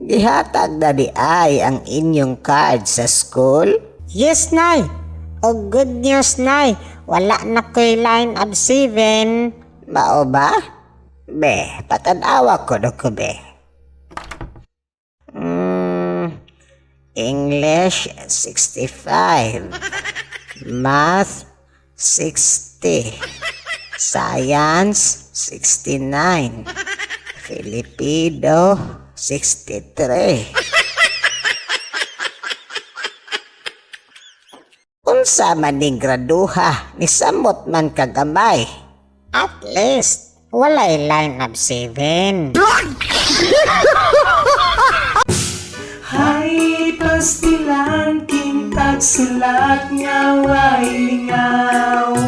Gihatag na diay ang inyong card sa school? Yes, Nay. O good news, Nay. Wala na ko'y line of seven. Mao ba? Be, patanawa ko no ko, be. English, 65. Math, 60. Science, 69. Filipino, 63. Unsa man ning graduha ni samot man kagamay. At least, walay line of seven. Hay pastilan, kintag sulat nga way lingaw.